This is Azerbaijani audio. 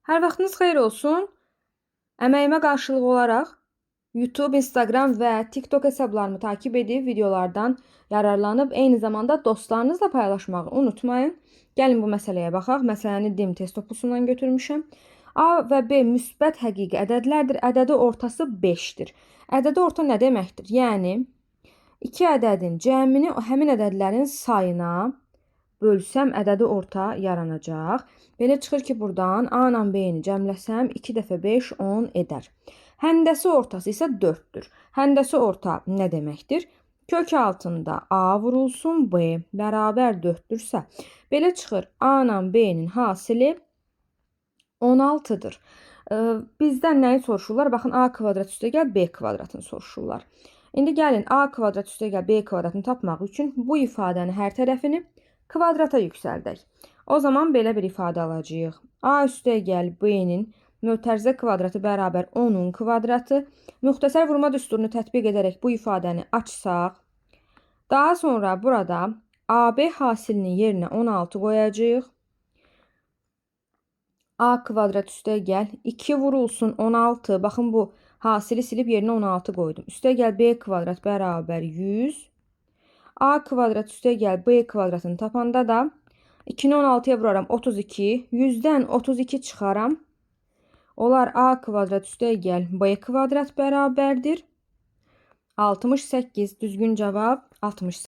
Hər vaxtınız xeyir olsun. Əməyimə qarşılıq olaraq YouTube, Instagram və TikTok hesablarımı takip edib videolardan yararlanıb eyni zamanda dostlarınızla paylaşmağı unutmayın. Gəlin bu məsələyə baxaq. Məsələni DİM test topusundan götürmüşəm. A və B müsbət həqiqi ədədlərdir. Ədədi ortası 5-dir. Ədədi orta nə deməkdir? Yəni iki ədədin cəmini həmin ədədlərin sayına bölsəm ədədi orta yaranacaq. Belə çıxır ki, buradan A ilə B-ni cəmləsəm 2 dəfə 5 10 edər. Həndəsi ortası isə 4-dür. Həndəsi orta nə deməkdir? Kök altında A vurulsun B bərabər 4-dürsə, belə çıxır A ilə B-nin hasili 16-dır. Bizdən nəyi soruşurlar? Baxın, A kvadrat üstəgəl B kvadratını soruşurlar. İndi gəlin A kvadrat üstəgəl B kvadratını tapmaq üçün bu ifadəni hər tərəfini kvadrata yüksəldək. O zaman belə bir ifadə alacağıq. A üstəgəl B-nin mötərizə kvadratı bərabər 10-un kvadratı. Müxtəsər vurma düsturunu tətbiq edərək bu ifadəni açsaq, daha sonra burada AB hasilinin yerinə 16 qoyacağıq. A kvadrat üstəgəl 2 vurulsun 16. Baxın, bu hasili silib yerinə 16 qoydum. Üstəgəl B kvadrat bərabər 100. A kvadrat üstəgəl B kvadratını tapanda da 2-ni 16-ya vuraram 32. 100-dən 32 çıxaram. Onlar A kvadrat üstəgəl B kvadrat bərabərdir. 68. Düzgün cavab 68.